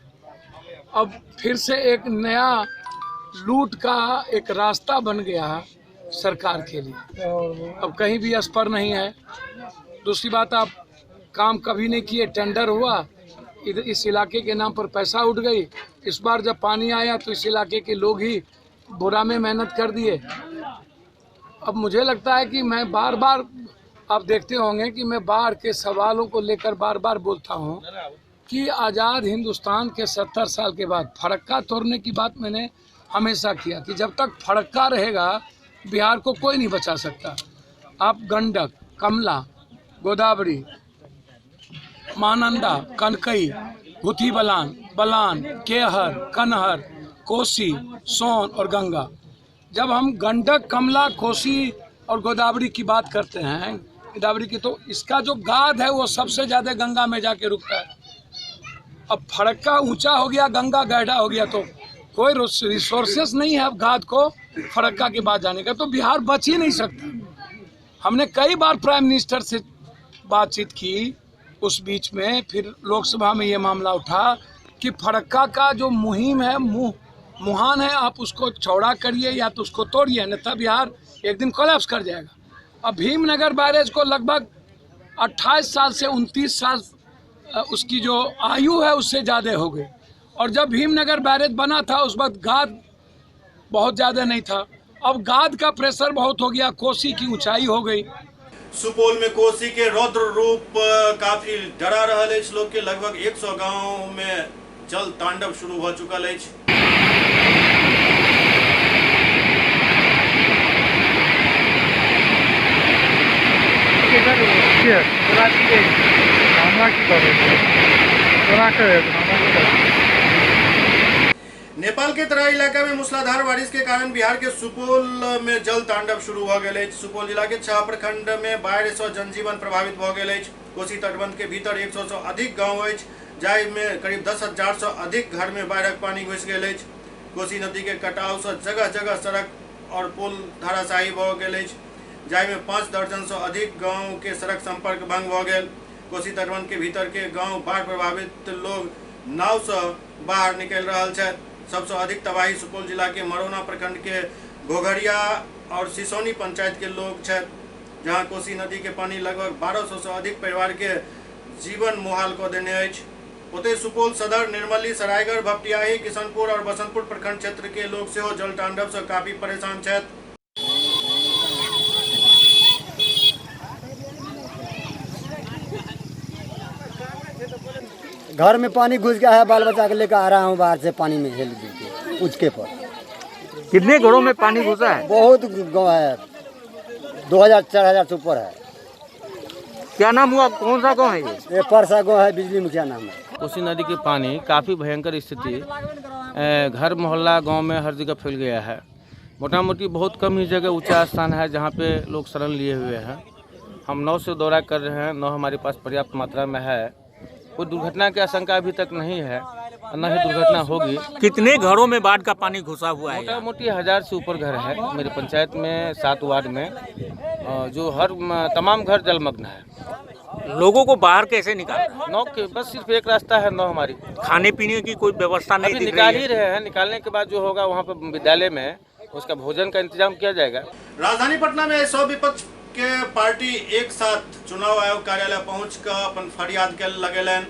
अब फिर से एक नया लूट का एक रास्ता बन गया सरकार के लिए। अब कहीं भी अस्पर नहीं है। दूसरी बात, आप काम कभी नहीं किए, टेंडर हुआ, इधर इस इलाके के नाम पर पैसा उठ गई। इस बार जब पानी आया तो इस इलाके के लोग ही बोरा में मेहनत कर दिए। अब मुझे लगता है कि मैं बार बार, आप देखते होंगे कि मैं बाढ़ के सवालों को लेकर बार बार बोलता हूँ कि आज़ाद हिंदुस्तान के 70 साल के बाद फरक्का तोड़ने की बात मैंने हमेशा किया कि जब तक फरक्का रहेगा बिहार को कोई नहीं बचा सकता। आप गंडक, कमला, गोदावरी, महानंदा, कनकई, भूथी बलान, बलान, केहर, कनहर, कोसी, सोन और गंगा। जब हम गंडक, कमला, कोसी और गोदावरी की बात करते हैं, गोदावरी की, तो इसका जो गाद है वो सबसे ज़्यादा गंगा में जाके रुकता है। अब फरक्का ऊंचा हो गया, गंगा गहरा हो गया, तो कोई रिसोर्सेस नहीं है अब गाद को फरक्का के बाद जाने का, तो बिहार बच ही नहीं सकता। हमने कई बार प्राइम मिनिस्टर से बातचीत की, उस बीच में फिर लोकसभा में ये मामला उठा कि फरक्का का जो मुहिम है, मुहान है, आप उसको चौड़ा करिए या तो उसको तोड़िए, अन्यथा बिहार एक दिन कोलैप्स कर जाएगा। अब भीमनगर बैरेज को लगभग 28 साल से 29 साल उसकी जो आयु है उससे ज़्यादा हो गई। और जब भीमनगर बैरेज बना था उस वक्त गाद बहुत ज़्यादा नहीं था, अब गाद का प्रेशर बहुत हो गया, कोसी की ऊंचाई हो गई। सुपौल में कोसी के रौद्र रूप काफी डरा रहल अछि लोग के। लगभग 100 गांव में जल तांडव शुरू हो चुकल अछि। नेपाल के तराई इलाका में मूसलाधार बारिश के कारण बिहार के सुपौल में जल तांडव शुरू हो गेल अछि। सुपौल जिला के 6 प्रखंड में बाढ़ि से जनजीवन प्रभावित भ गेल अछि। कोसी तटबंध के भीतर 100 से अधिक गांव अछि, जाहि में करीब 10,000 से अधिक घर में बाढ़िक पानी घुसि गेल अछि। कोसी नदी के कटाव से जगह जगह सड़क और पुल धराशायी भ गेल अछि, जाहि में 5 दर्जन से अधिक गांव के सड़क संपर्क भंग भ गेल। कोसी तटबंध के भीतर के गांव बाढ़ प्रभावित लोग नाव से बाहर निकलि रहल छथि। सबसे अधिक तबाही सुपौल जिला के मरौना प्रखंड के घोघरिया और सिसौनी पंचायत के लोग छथि, जहां कोसी नदी के पानी लगभग 1200 से अधिक परिवार के जीवन मुहाल कऽ देने अछि। ओतहि सुपौल सदर, निर्मली, सरायगढ़, भपटियाही, किशनपुर और बसंतपुर प्रखंड क्षेत्र के लोग सेहो जल तांडव से काफी परेशान छथि। घर में पानी घुस गया है, बाल बच्चा के लेकर आ रहा हूँ बाहर से, पानी में हेल के उचके पर। कितने घरों में पानी घुसा है? बहुत गाँव है, 2000 4000 से ऊपर है। क्या नाम हुआ, कौन सा गाँव है ये? परसा गाँव है, बिजली मुखिया नाम है। कोसी नदी के पानी काफ़ी भयंकर स्थिति घर मोहल्ला गाँव में हर जगह फैल गया है। मोटा मोटी बहुत कम ही जगह ऊँचा स्थान है जहाँ पे लोग शरण लिए हुए हैं। हम नाव से दौरा कर रहे हैं, नाव हमारे पास पर्याप्त मात्रा में है। कोई दुर्घटना की आशंका अभी तक नहीं है और न ही दुर्घटना होगी। कितने घरों में बाढ़ का पानी घुसा हुआ है? मोटा मोटी 1000 से ऊपर घर है मेरे पंचायत में, 7 वार्ड में, जो हर तमाम घर जलमग्न है। लोगों को बाहर कैसे निकाल? नाव के बस सिर्फ एक रास्ता है, नाव हमारी। खाने पीने की कोई व्यवस्था नहीं? निकाल ही रहे हैं, निकालने के बाद जो होगा वहाँ पर विद्यालय में उसका भोजन का इंतजाम किया जाएगा। राजधानी पटना में 100 विपक्ष के पार्टी एक साथ चुनाव आयोग कार्यालय पहुंच कर अपन फरियाद के लगेलनि।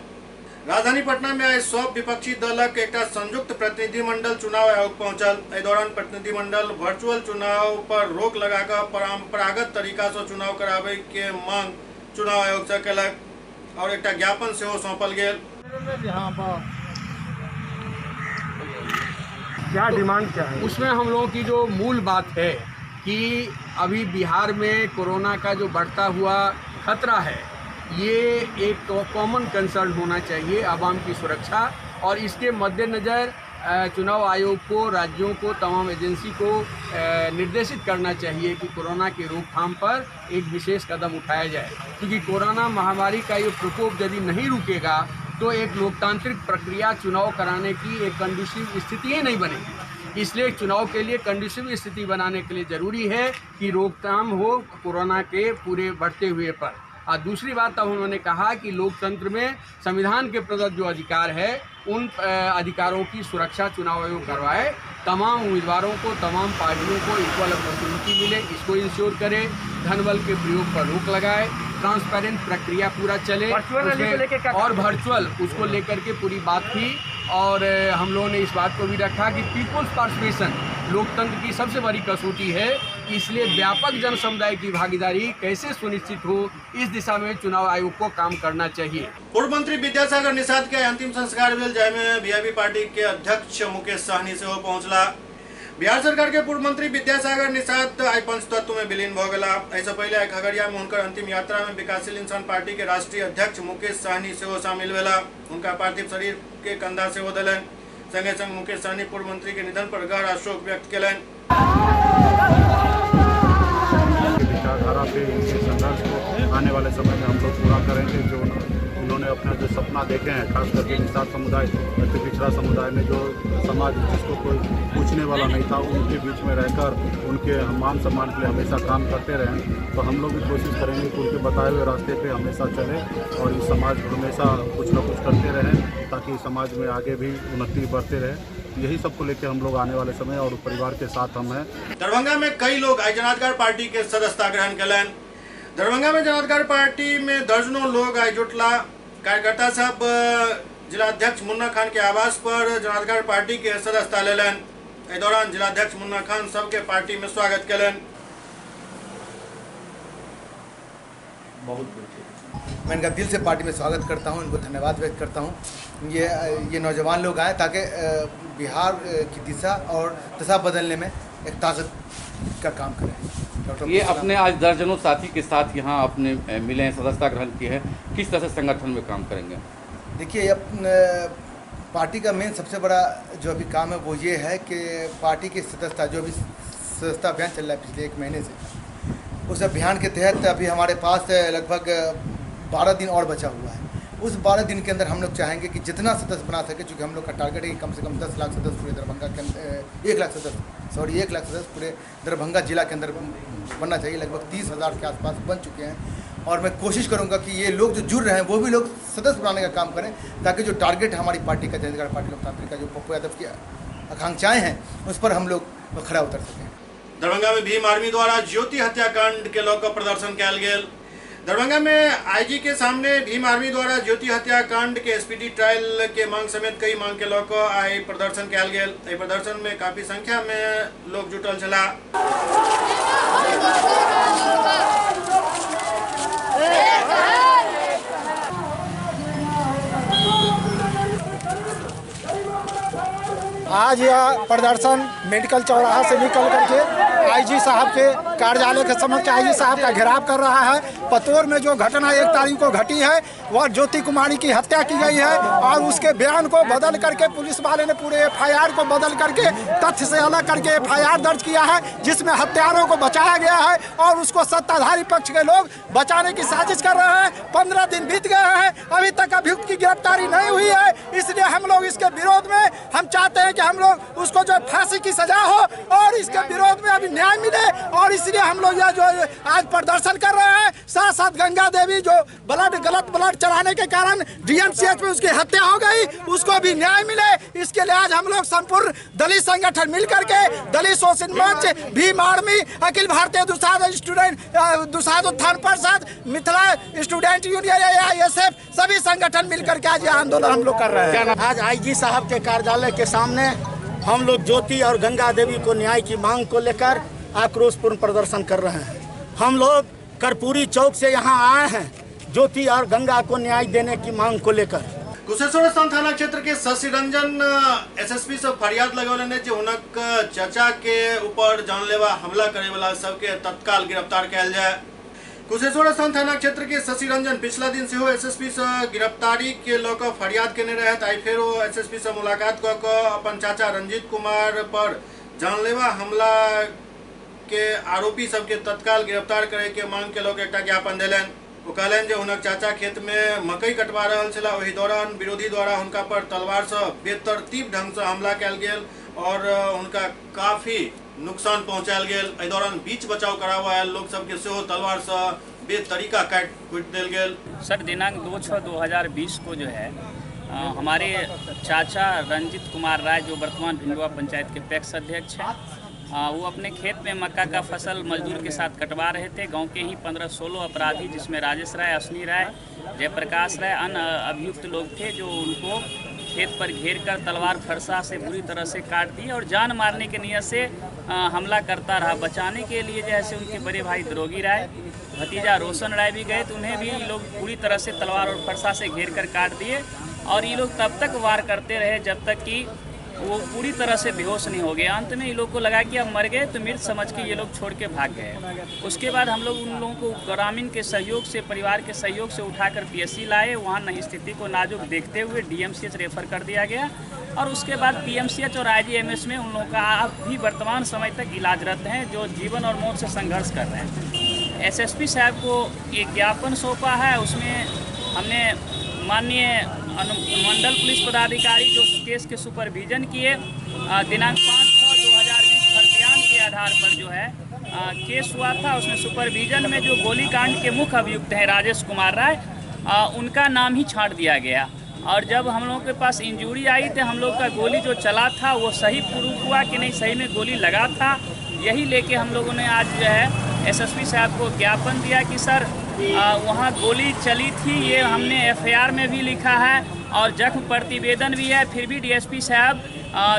राजधानी पटना में आइ सब विपक्षी दलक एकटा संयुक्त प्रतिनिधिमंडल चुनाव आयोग पहुंचल। एहि दौरान प्रतिनिधिमंडल वर्चुअल चुनाव पर रोक लगाकर परंपरागत तरीका से चुनाव कराबे के मांग चुनाव आयोग से केलक और एकटा ज्ञापन सेहो सौंपल गेल। क्या डिमांड क्या है? उसमें हम लोगों की जो मूल बात है कि अभी बिहार में कोरोना का जो बढ़ता हुआ खतरा है, ये एक कॉमन कंसर्न होना चाहिए, आवाम की सुरक्षा। और इसके मद्देनज़र चुनाव आयोग को, राज्यों को, तमाम एजेंसी को निर्देशित करना चाहिए कि कोरोना की रोकथाम पर एक विशेष कदम उठाया जाए, क्योंकि कोरोना महामारी का ये प्रकोप यदि नहीं रुकेगा तो एक लोकतांत्रिक प्रक्रिया चुनाव कराने की एक कंडूसिव स्थिति ही नहीं बनेगी। इसलिए चुनाव के लिए कंडीसिव स्थिति बनाने के लिए ज़रूरी है कि रोकथाम हो कोरोना के पूरे बढ़ते हुए पर। और दूसरी बात तब उन्होंने कहा कि लोकतंत्र में संविधान के प्रदत्त जो अधिकार है उन अधिकारों की सुरक्षा चुनाव आयोग करवाए, तमाम उम्मीदवारों को, तमाम पार्टियों को इक्वल अपॉर्चुनिटी मिले, इसको इंश्योर करे, धनबल के प्रयोग पर रोक लगाए, ट्रांसपेरेंट प्रक्रिया पूरा चले और वर्चुअल उसको लेकर के पूरी बात थी। और हम लोगों ने इस बात को भी रखा कि पीपुल्स पार्टिसिपेशन लोकतंत्र की सबसे बड़ी कसौटी है, इसलिए व्यापक जन समुदाय की भागीदारी कैसे सुनिश्चित हो, इस दिशा में चुनाव आयोग को काम करना चाहिए। पूर्व मंत्री विद्यासागर निषाद के अंतिम संस्कार भेल, जाहिमे वीआईपी पार्टी के अध्यक्ष मुकेश सहनी सेहो पहुंचला। बिहार सरकार के पूर्व मंत्री विद्यासागर निषाद आई पंचतत्व में विलीन भ गेला। एहिसँ पहिले आई खगड़िया में हुनकर अंतिम यात्रा में विकासशील इंसान पार्टी के राष्ट्रीय अध्यक्ष मुकेश सहनी सेहो शामिल भेला। हुनका पार्थिव शरीर के कंधा सेहो देलनि। संगे संग मुकेश सहनी पूर्व मंत्री के निधन पर गहरा शोक व्यक्त केलनि। विचारधारा पे इनके संघर्ष को आने वाले समय में हम लोग पूरा करेंगे। जो उन्होंने अपना जो सपना देखे हैं, खास करके निषाद समुदाय, अति पिछड़ा समुदाय में जो समाज जिसको कोई पूछने वाला नहीं था, उनके बीच में रहकर उनके मान सम्मान के लिए हमेशा काम करते रहे। तो हम लोग भी कोशिश करेंगे कि उनके बताए हुए रास्ते पे हमेशा चलें और इस समाज को हमेशा कुछ ना कुछ करते रहें ताकि समाज में आगे भी उन्नति बढ़ते रहे। यही सबको लेकर हम लोग आने वाले समय और परिवार के साथ हम हैं। दरभंगा में कई लोग आई जनाधिकार पार्टी के सदस्यता ग्रहण कयलनि। दरभंगा में जनाधिकार पार्टी में दर्जनों लोग आई जुटला। कार्यकर्ता सब जिलाध्यक्ष मुन्ना खान के आवास पर जनाधिकार पार्टी के सदस्यता लेलनि। एहि दौरान जिलाध्यक्ष मुन्ना खान सबके पार्टी में स्वागत कयलनि। बहुत मैं इनका दिल से पार्टी में स्वागत करता हूं, इनको धन्यवाद व्यक्त करता हूं। ये नौजवान लोग आए ताकि बिहार की दिशा और दशा बदलने में एक ताकत का काम करें। ये अपने आज दर्जनों साथी के साथ यहाँ अपने मिले हैं, सदस्यता ग्रहण किए हैं, किस तरह से संगठन में काम करेंगे? देखिए, पार्टी का मेन सबसे बड़ा जो अभी काम है वो ये है कि पार्टी की सदस्यता, जो अभी सदस्यता अभियान चल रहा है पिछले एक महीने से, उस अभियान के तहत अभी हमारे पास लगभग 12 दिन और बचा हुआ है। उस 12 दिन के अंदर हम लोग चाहेंगे कि जितना सदस्य बना सके, चूँकि हम लोग का टारगेट है कि कम से कम 10 लाख सदस्य पूरे दरभंगा के अंदर, 1 लाख सदस्य, सॉरी 1 लाख सदस्य पूरे दरभंगा जिला के अंदर बनना चाहिए। लगभग 30,000 के आसपास बन चुके हैं और मैं कोशिश करूंगा कि ये लोग जो जुड़ रहे हैं वो भी लोग सदस्य बनाने का काम करें, ताकि जो टारगेट हमारी पार्टी का, जनाधिकार पार्टी लोकतांत्रिक का, जो पप्पू यादव की आकांक्षाएँ हैं उस पर हम लोग खरा उतर सकें। दरभंगा में भीम आर्मी द्वारा ज्योति हत्याकांड के लऽ कऽ प्रदर्शन कयल गेल। दरभंगा में आईजी के सामने भीम आर्मी द्वारा ज्योति हत्याकांड के स्पीडी ट्रायल के मांग समेत कई मांग के लऽ कऽ आइ प्रदर्शन कयल गेल। एहि प्रदर्शन में काफी संख्या में लोग जुटल छलाह। आज यह प्रदर्शन मेडिकल चौराहा से निकल करके आईजी साहब के कार्यालय के समक्ष आईजी साहब का घेराव कर रहा है। पतोर में जो घटना 1 तारीख को घटी है वह ज्योति कुमारी की हत्या की गई है और उसके बयान को बदल करके पुलिस वाले ने पूरे एफआईआर को बदल करके तथ्य से अलग करके एफआईआर दर्ज किया है, जिसमें हत्यारों को बचाया गया है और उसको सत्ताधारी पक्ष के लोग बचाने की साजिश कर रहे हैं। 15 दिन बीत गए हैं, अभी तक अभियुक्त की गिरफ्तारी नहीं हुई है। इसलिए हम लोग इसके विरोध में हम चाहते हैं कि हम लोग उसको जो फांसी की सजा हो और इसके विरोध में अभी न्याय मिले, और इसलिए हम लोग यह जो आज प्रदर्शन कर रहे हैं। साथ साथ गंगा देवी जो ब्लड गलत ब्लड चलाने के कारण डीएमसीएच में उसकी हत्या हो गई, उसको भी न्याय मिले, इसके लिए आज हम लोग संपूर्ण दलित संगठन मिल करके दलित शोषण मंच, भीम आर्मी, अखिल भारतीय दुसाध स्टूडेंट दुसाध उत्थान परिषद, मिथिला स्टूडेंट यूनियन, AISF, सभी संगठन मिल करके आज यह आंदोलन हम लोग कर रहे हैं। आज आईजी साहब के कार्यालय के सामने हम लोग ज्योति और गंगा देवी को न्याय की मांग को लेकर आक्रोशपूर्ण प्रदर्शन कर रहे हैं। हम लोग कर्पूरी चौक से यहाँ आए हैं ज्योति और गंगा को न्याय देने की मांग को लेकर। कुशेश्वर स्थान थाना क्षेत्र के शशि रंजन एसएसपी से फरियाद लगौलनि जे हुनक चाचा के ऊपर जानलेवा हमला करे वाला सबके तत्काल गिरफ्तार कयल जाय। कुशेश्वर स्थान थाना क्षेत्र के शशि रंजन पिछला दिन सेहो एसएसपी से गिरफ्तारी के लऽ कऽ फरियाद केने रहथि। आइ फेर ओ एसएसपी से मुलाकात कऽ कऽ अपन चाचा रंजीत कुमार पर जानलेवा हमला के आरोपी सबके तत्काल गिरफ्तार करे के मांग के लऽ कऽ एकटा ज्ञापन देलनि। ओ कहलनि जे हुनक चाचा खेत मे मकई कटवा रहल छलाह, ओहि दौरान विरोधी द्वारा हुनका पर तलवार सँ बेतरतीब ढंग सँ हमला कयल गेल और हुनका काफी नुकसान पहुंचायल गेल। एहि दौरान बीच बचाव कराबऽ आयल लोक सबके सेहो तलवार सँ बेतरीका काटि कुटि देल गेल। सर, दिनांक 2/6/2020 को जो है हमारे चाचा रंजित कुमार राय, जो वर्तमान भिंडवा पंचायत के पैक्स अध्यक्ष हैं, वो अपने खेत में मक्का का फसल मजदूर के साथ कटवा रहे थे। गांव के ही 15-16 अपराधी, जिसमें राजेश राय, अश्विनी राय, जयप्रकाश राय, अन्य अभियुक्त लोग थे, जो उनको खेत पर घेर कर तलवार फरसा से बुरी तरह से काट दिए और जान मारने के नियत से हमला करता रहा। बचाने के लिए जैसे उनके बड़े भाई द्रोगी राय, भतीजा रोशन राय भी गए तो उन्हें भी लोग पूरी तरह से तलवार और फरसा से घेर कर काट दिए और ये लोग तब तक वार करते रहे जब तक कि वो पूरी तरह से बेहोश नहीं हो गए। अंत में ये लोग को लगा कि अब मर गए तो मृत समझ के ये लोग छोड़ के भाग गए। उसके बाद हम लोग उन लोगों को ग्रामीण के सहयोग से, परिवार के सहयोग से उठाकर पीएससी लाए। वहाँ नई स्थिति को नाजुक देखते हुए डीएमसीएच रेफर कर दिया गया और उसके बाद पीएमसीएच और आईजीएमएस में उन लोगों का अब भी वर्तमान समय तक इलाजरत हैं, जो जीवन और मौत से संघर्ष कर रहे हैं। एसएसपी साहब को एक ज्ञापन सौंपा है, उसमें हमने माननीय मंडल पुलिस पदाधिकारी जो केस के सुपरविजन किए, दिनांक 5/6/2020 फर्दियान के आधार पर जो है केस हुआ था, उसमें सुपरविजन में जो गोलीकांड के मुख्य अभियुक्त हैं राजेश कुमार राय, उनका नाम ही छांट दिया गया। और जब हम लोगों के पास इंजूरी आई तो हम लोग का गोली जो चला था वो सही प्रूफ हुआ कि नहीं, सही में गोली लगा था, यही लेके हम लोगों ने आज जो है एसएसपी साहब को ज्ञापन दिया कि सर वहाँ गोली चली थी, ये हमने एफआईआर में भी लिखा है और जख्म प्रतिवेदन भी है, फिर भी डीएसपी साहब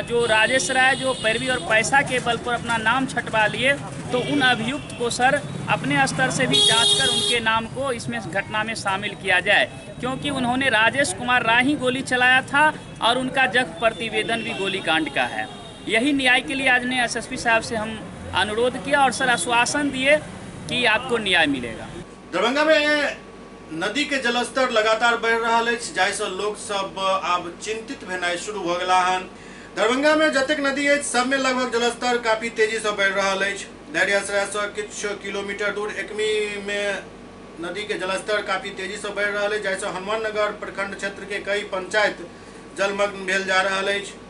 जो राजेश राय जो पैरवी और पैसा के बल पर अपना नाम छटवा लिए, तो उन अभियुक्त को सर अपने स्तर से भी जांच कर उनके नाम को इसमें घटना में शामिल किया जाए, क्योंकि उन्होंने राजेश कुमार राय ही गोली चलाया था और उनका जख्म प्रतिवेदन भी गोलीकांड का है। यही न्याय के लिए आज ने एसएसपी साहब से हम अनुरोध किया और सर आश्वासन दिए कि आपको न्याय मिलेगा। दरभंगा में नदी के जलस्तर लगातार बढ़ रहा अछि, जाहिसँ लोक सब आब चिंतित भेनाइ शुरू भऽ गेला हन। दरभंगा में जतेक नदी अछि सब में लगभग जलस्तर काफी तेजी से बढ़ रहा अछि। लहरियासराय से किछु किलोमीटर दूर एकमी में नदी के जलस्तर काफी तेजी से बढ़ रहा अछि, जाहिसँ हनुमान नगर प्रखंड क्षेत्र के कई पंचायत जलमग्न भेल जा रहा अछि।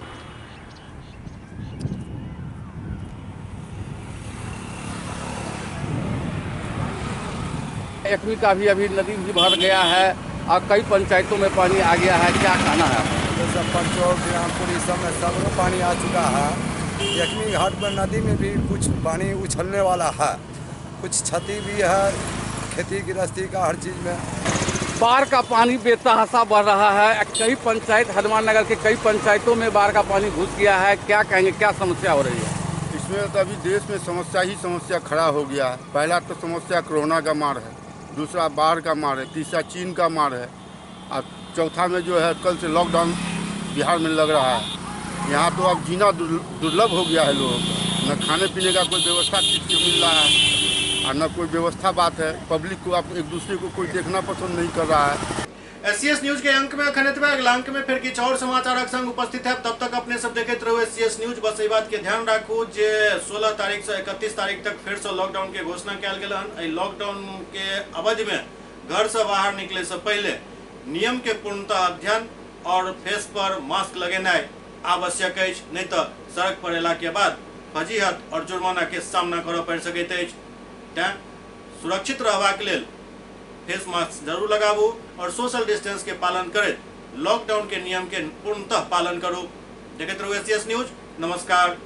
एकमी का भी अभी नदी भी भर गया है और कई पंचायतों में पानी आ गया है, क्या कहना है? जैसे पंचौक, रामपुर, इस सब में सब में पानी आ चुका है। एकमी घाट पर नदी में भी कुछ पानी उछलने वाला है, कुछ क्षति भी है खेती गृहस्थी का हर चीज़ में। बाढ़ का पानी बेतहाशा बढ़ रहा है, कई पंचायत हनुमान नगर के कई पंचायतों में बाढ़ का पानी घुस गया है, क्या कहेंगे, क्या समस्या हो रही है? इसमें तो अभी देश में समस्या ही समस्या खड़ा हो गया है। पहला तो समस्या कोरोना का मार है, दूसरा बाढ़ का मार है, तीसरा चीन का मार है और चौथा में जो है कल से लॉकडाउन बिहार में लग रहा है। यहाँ तो अब जीना दुर्लभ हो गया है लोगों को, न खाने पीने का कोई व्यवस्था ठीक से मिल रहा है और न कोई व्यवस्था बात है। पब्लिक को आप एक दूसरे को कोई देखना पसंद नहीं कर रहा है। एससीएस न्यूज के अंक में अखन एतबे, अगला अंक में फिर किछु और समाचारक संग उपस्थित है। तब तक अपने सब देखैत रहू एससीएस न्यूज। बस एहि बात के ध्यान राखू जे 16 तारीख से 31 तारीख तक फिर से लॉकडाउन के घोषणा कयल गेल हन। एहि लॉकडाउन के अवधि में घर से बाहर निकले से पहले नियम के पूर्णतः अध्ययन और फेस पर मास्क लगेनाइ आवश्यक अछि, नहीं तो सड़क पर अयला के बाद फजीहत और जुर्माना के सामना करऽ पड़ि सकैत अछि। तें सुरक्षित रहबाक लेल फेस मास्क जरूर लगाबू और सोशल डिस्टेंस के पालन करैत लॉकडाउन के नियम के पूर्णतः पालन करू। देखैत रहू एससीएस न्यूज। नमस्कार।